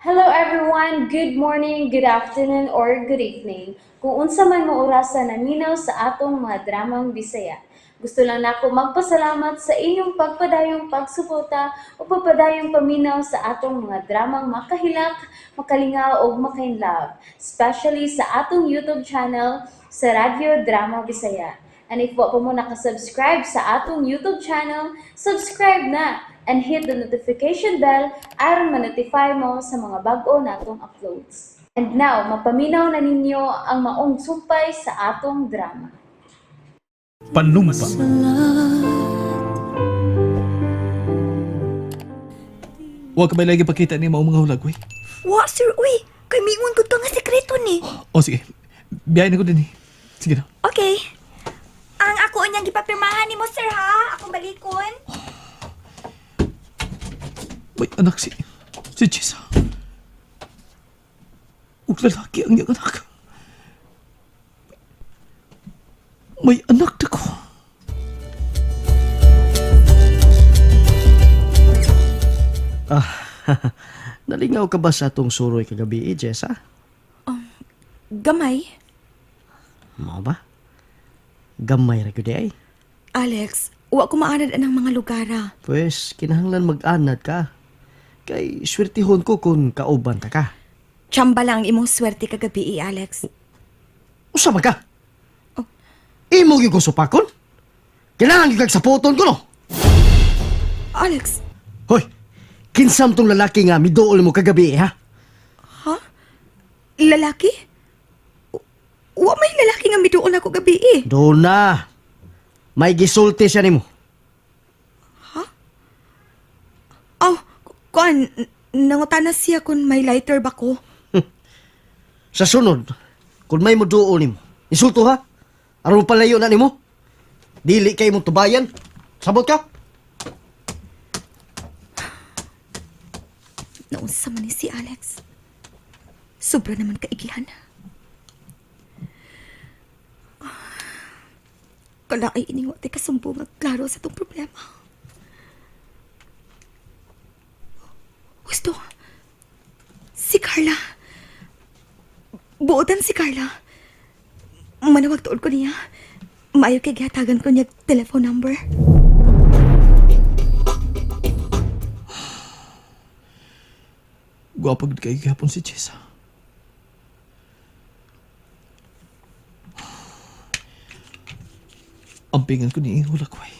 Hello everyone! Good morning, good afternoon, or good evening. Kung unsa man mo orasa naminaw sa atong mga dramang Bisaya. Gusto lang nako magpasalamat sa inyong pagpadayong pagsuporta o pagpadayong paminaw sa atong mga dramang makahilak, makalingaw ug makainlove, especially sa atong YouTube channel sa Radyo Drama Bisaya. And if wa pa mo nakasubscribe sa atong YouTube channel, subscribe na and hit the notification bell aron ma-notify mo sa mga bag-o natong uploads. And now, mapaminaw na ninyo ang maong sumpay sa atong drama. Panumpa. Wa ka ba lagi pakita ni mao mga hulag, uy? Wa, sir, uy. Kay miingon gud ka nga sekreto ni. O sige, biyahe na ko din eh. Sige na. Okay. Ang ako unyang gipapirmahan nimo, sir, ha? Akong balikon. May anak si Jessa. Ug lalaki ang iyang anak. May anak na ko. Nalingaw ka ba sa atong suroy kagabi, eh, Jessa? Gamay. Mao ba? Gamay ra gyud ay. Alex, wa ko maanad anang mga lugar, ah. Pwes, kinahanglan mag-anad ka. Kay swertihon ko kung kauban ta ka. Tsamba lang ang imong swerte kagabi, eh, Alex. Usa man ka? Imo gyud kong supakon? Kailangan gyud kag saputon ko no. Alex, Hoy, kinsam tong lalaki nga miduol mo kagabi eh, ha? ha? Lalaki? Wa may lalaki nga miduol ako gabi, eh. Doon na. May gisulti siya nimo. Aw, kuan, nangutana siya kung may lighter ba ko. Sa sunod, kung may muduol nimo, insulto ha? Aron palayo na nimo? Dili kay imong tubayan. Sabot ka? Naunsa man ni si Alex. Sobra naman kaigihan. Kala ay ining wa tay kasumbong at klaro sa itong problema. Gusto. Si Carla. Buotan si Carla. Manawag tuod ko niya. Maayo kay gihatagan ko niya telephone number. Gwapo gid kay gihapon si Jessa. Ang pingan ko ni hulag, uy.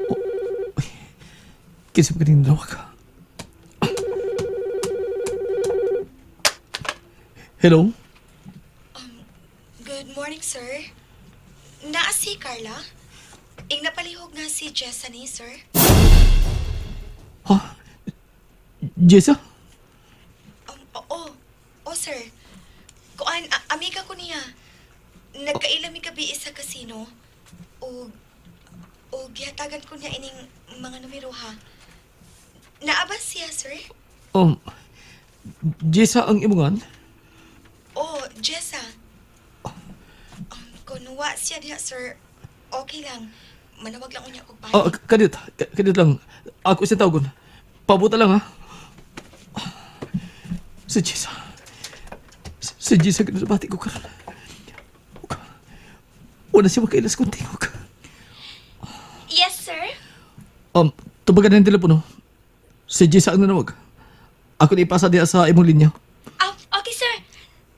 Oh, uy. Kinsa pa kaning dalawa ka? Hello? Good morning, sir. Naa si Carla? Ing napalihog nga si Jessa ni, sir. Ha? Jessa? Oo. Oh, sir. Kuan, amiga ko niya. Nagkaila mi gabi sa kasino. O o gihatagan ko niya ining mga numero ha. Naa ba siya, sir? Jessa ang imungan? Oh, Jessa. Kung wa siya diha, sir, okay lang. Manawag lang unya og Ah, balik. kadit. Kadit lang. Ako isang tawagon. Pabuta lang, ha? Si Jessa. Si Jessa ganun ko karon. Wala siya makailas kong tingog. Yes, sir. Tubagan na yung telepono. Si Jessa ang nanawag. Ako na ipasa diya sa imong linya. Ah, okay, sir.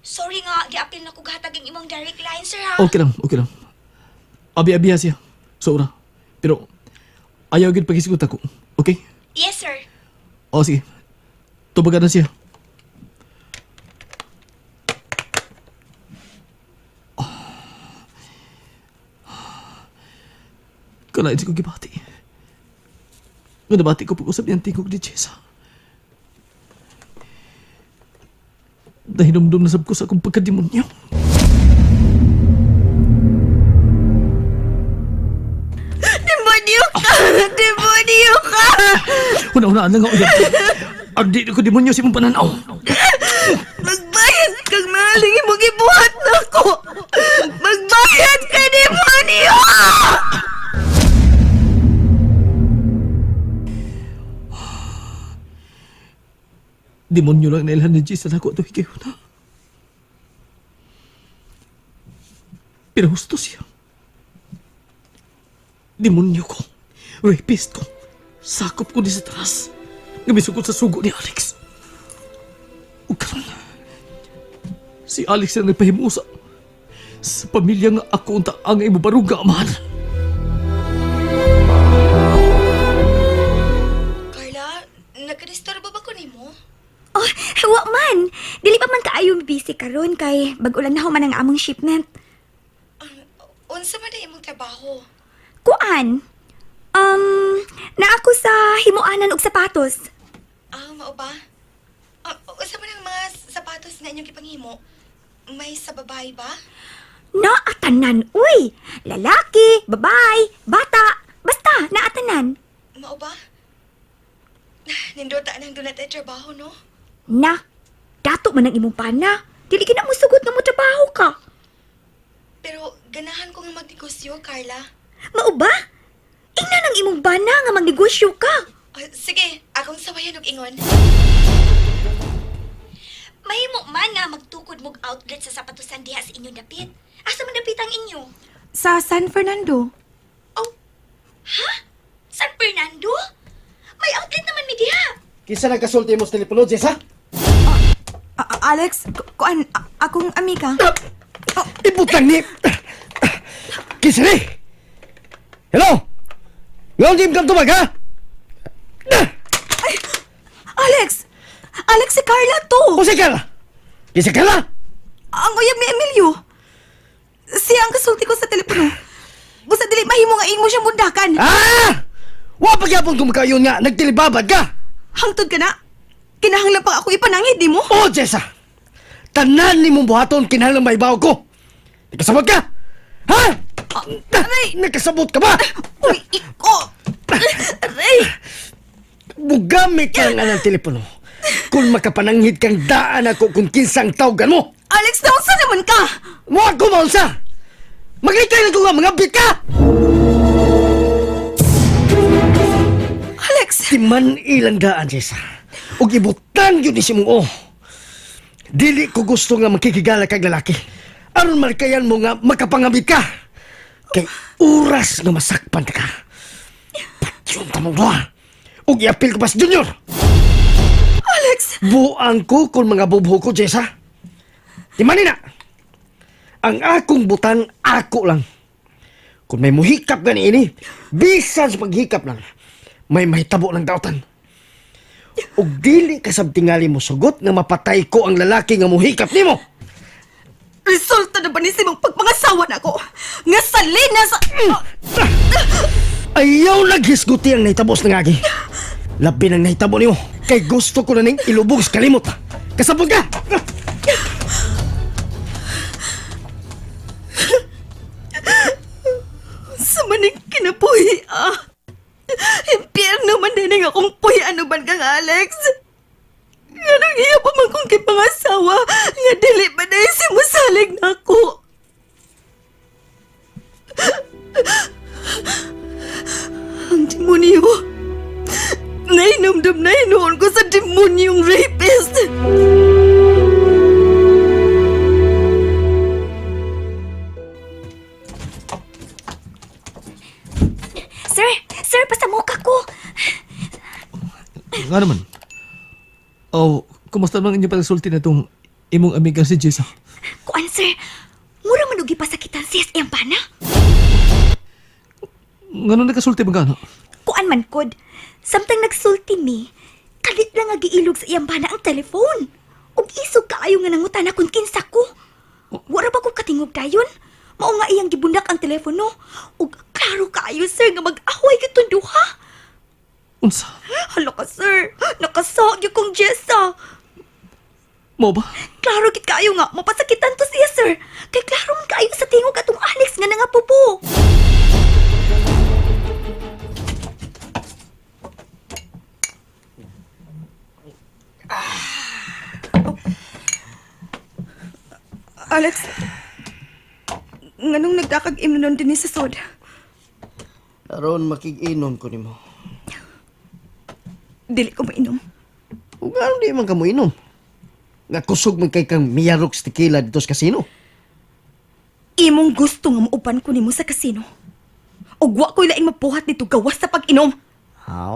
Sorry nga, giapil na ko gahatag ang imong direct line, sir, ha? Okay lang, okay lang. Abi-abiya siya. Sobra. Pero, ayaw gid paghisgot ako. Okay? Yes, sir. O, sige. Tubagan na siya. Kalain si ko gibati. Nga nabati ko pag-usap niyang tingog ni Jessa. Dahinumdum na sab ko sa akong pagkademonyo. Demonyo ka! Demonyo ka! Una-unaan lang ako yan. Ang di ko demonyo sa imong pananaw. Magbayad kag mahaling imong gibuhat nako! Magbayad ka, demonyo! Demonyo lang nailhan ni Jessa na ako ito higayuna. Pero husto siya. Demonyo ko. Rapist ko. Sakop ko ni sa taas. Gamisugod sa sugo ni Alex. Ug karon, si Alex ang nagpahimusa sa pamilya nga ako unta ang imubarog nga amahan. Carla, nagkadisturbo ba ko nimo? Oh, wa man. Dili pa man kaayo busy karon kay bag-o lang na human ang among shipment. Unsa man na imong trabaho? Kuan? Na ako sa himuanan og sapatos. Ah, mao ba? Ah, unsa man ang mga sapatos na inyong gipanghimo? May sa babae ba? Naatanan, uy! Lalaki, babae, bata, basta naatanan. Mao ba? Nindota nang doon natin trabaho, no? Na, dato man ang imong pana. Dili gina mo sugot nga mo trabaho ka. Pero ganahan ko nga magnegosyo, Carla. Mao ba? Ingnan ang imong bana nga magnegosyo ka. Ah, sige, akong sawayan og ingon. Mahimo man nga magtukod mog outlet sa sapatusan diha sa inyong dapit. Asa man dapit ang inyo? Sa San Fernando. Oh, ha? San Fernando? May outlet naman mi diha. Kinsa nagkasulti mo sa telepono, Jessa? Alex, kuan, akong amiga. Ibutang ni... Kinsa ni? Hello? Ngayon di kang tumag, ha? Alex! Alex, si Carla to! O si Carla? Kinsa Carla? Ang uyab ni Emilio. Siya ang kasulti ko sa telepono. Busa dili mahimo nga imo siyang bundakan. Ah! Wa pagyapon kung makayon nga, nagtilibabad ka! Hangtod ka na. Kinahanglan pa ako ipanangid nimo. O, Jessa! Tanan ni mong buhaton, kinahanglan maibaw ko! Nagkasabot ka! Ha? Aray! Nagkasabot ka ba? Uy, iko! Aray! Bugamit ka nga ng telepono. Kung makapananghid kang daan ako kung kinsang tawgan mo! Alex, naunsa naman ka? Mo ako maunsa! Maglikay lang ko nga, mga bit ka! Alex! Timan ilang daan, Jessa. Ug ibutan yun ni si mong o. Dili ko gusto nga makikigala kag lalaki. Aron markayan mo nga makapangabit ka. Kay oras nga masakpan ka. Patyon ta mong duha. Ug iapil ko pas Junior. Alex! Buang ko kung mga bubho ko, Jessa. Timani na. Ang akong butang, ako lang. Kung may muhikap gani ini, bisan sa paghikap lang, may mahitabo ng dautan. Ug dili ka tingali mo sugot nga mapatay ko ang lalaki nga muhikap nimo. Resulta na ba ni simong pagpangasawa nako? Nga salina sa... Ayaw naghisguti ang nahitabo sa nangagi. Labi nang nahitabo nimo. Kay gusto ko na ning ilubog sa kalimot. Kasabot ka! Sa maning kinabuhi, ah. Impyerno man din ang akong puy, ano ban kang Alex? Nga nang iya pa man kong kipangasawa, nga dili ba na simusalig na ako? Ang demonyo. Nainomdom na hinuon ko sa demonyong rapist. Sir, sir, pasamuka ko. Nga naman. Oh, kumusta naman ang inyong pagsulti na itong imong amiga si Jessa? Kuan, sir. Mura man og gipasakitan siya sa iyang pana. Nga nung nagkasulti ba gano? Kuan man kod. Samtang nagsulti mi, kalit lang nga giilog sa iyang bana ang telefon. Ug isog kaayo nga nangutana kung kinsa ko. Wala ba ko katingog dayon? Mao nga iyang gibundak ang telepono. Ug klaro kaayo sir nga mag-away gyud duha. Unsa? Hala ka sir, nakasag gyud kong Jessa. Mo ba? Klaro gid kaayo nga mapasakitan to siya sir. Kay klaro man kaayo sa tingog atong Alex nga nangapupo. Alex, nganong nagkakag-imnon din sa soda? Aron makig-inom ko nimo. Dili ko mainom. Ug ano di man ka mo inom? Nga kusog man kay kang miyarok sa tequila dito sa kasino. Imong gusto nga muuban ko nimo sa kasino. Ug wa ko'y laing mabuhat nito gawas sa pag-inom. Aw,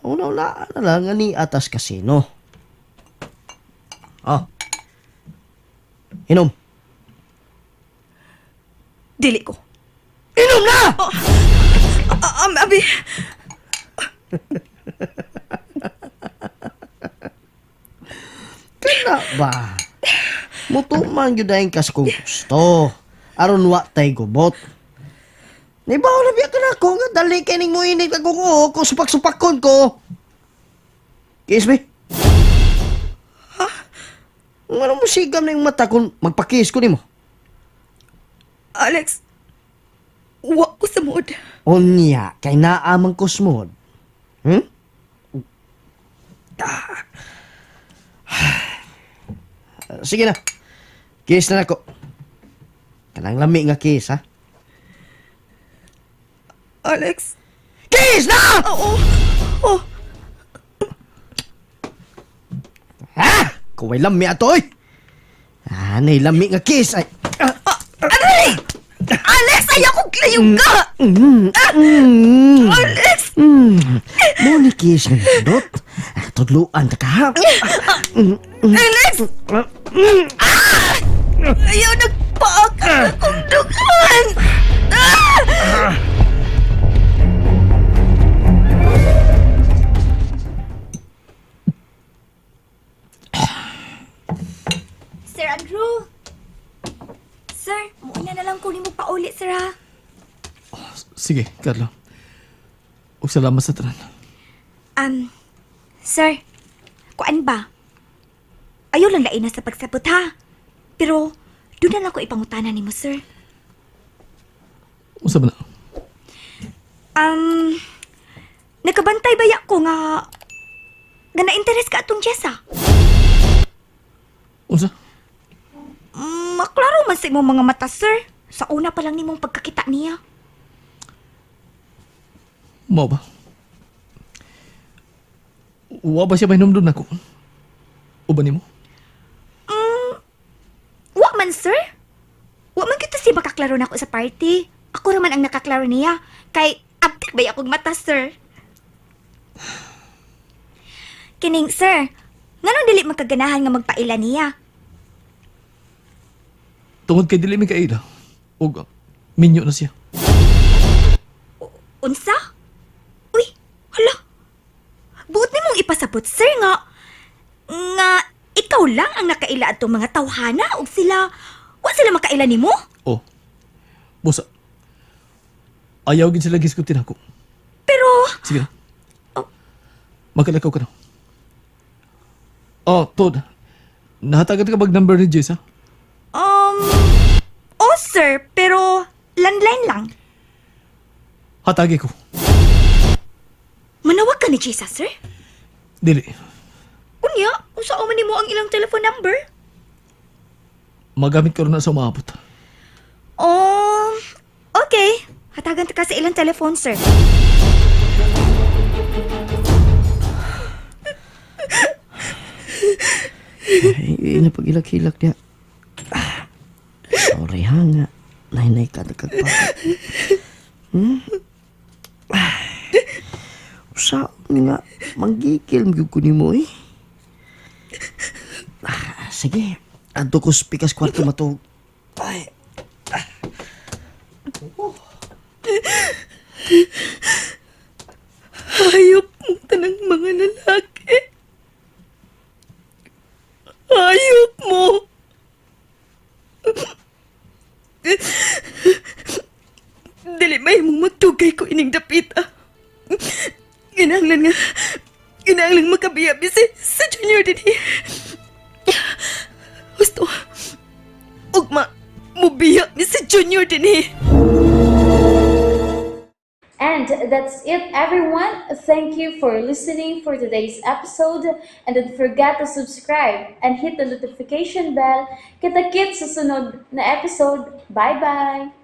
una-una na lang nga ni atas kasino. Oh. Inom. Dili ko. Inom na! Abi, Kana ba? Mutuman gyud ayon kas kung gusto. Aron wa tay gubot. Nibaw na biya ka na ako nga dali kay ning moinit akong uok kung supak-supakon ko. Kiss me. Ha? Ano mo sigam na yung mata kung magpakiss ko nimo? Alex, wa ko sa mood. Unya, kay naamang kusmod. Ah. Sige na. Kiss na nako. Kanang lami nga kiss, ha? Alex, Kiss na! oo. Oh, Ha? Kuway lami ato, oy! Ah, nay lami nga kiss. Ay. Ah, aray! Alex, ayaw kong layo ka! Alex! Mo ni kiss nga nindot. Ah, tudluan ta ka, ha? Alex! Ah! Ayaw, nagpaak ang akong dugan! Ah! Sir Andrew! Sir, muuna na lang kunin mo pauli, sir ha. Sige, Carla. Ug salamat sa tanan. Sir, kuan ba? Ayaw lang lain na sa pagsabot ha. Pero, doon na lang ko ipangutana nimo, sir. Unsa ba na? Nakabantay ba ko nga nga na-interest ka atong Jessa? Unsa? Maklaro man sa imong mga mata, sir. Sa una pa lang nimong pagkakita niya. Mao ba? Wa ba siya mahinumdum nako? Uban nimo? Wa man, sir. Wa man kita siya makaklaro nako sa party. Ako raman ang nakaklaro niya. Kay abtik ba akong mata, sir? Kining, sir, nganong dili magkaganahan nga magpaila niya? Tungod kay dili mi kaila. Ug minyo na siya. Unsa? Uy, hala. Buot nimong ipasabot, sir, nga nga ikaw lang ang nakaila atong mga tawhana ug sila wa sila makaila nimo? Oh. Busa. Ayaw gid sila gisgutin ako. Pero Sige na. Makalakaw ka na. Oh, Todd. Nahatagan ka bag number ni Jess, ha? Oh sir, pero landline lang. Hatagi ko. Manawag ka ni Jessa, sir? Dili. Unya, unsa man nimo ang ilang telephone number? Magamit ko rin na sa umaabot. Oh, okay. Hatagan ta ka sa ilang telephone, sir. Ay, napagilak-hilak niya. Ah, sorry ha nga. Nahinay ka nagkagpakot. Ah, usaon nga, manggigil mo ko nimo eh. Ah, sige, adto ko sa pikas kwarto matug. Ay, Hayop mong tanang mga lalaki. Hayop mo. Dili may mong magtugay ko ining dapita. Ginanglan nga, ginanglan makabiyabi si, sa junior din. Gusto, ugma, mubiyak ni si junior din eh. And that's it, everyone. Thank you for listening for today's episode. And don't forget to subscribe and hit the notification bell. Kita-kits sa sunod na episode. Bye-bye!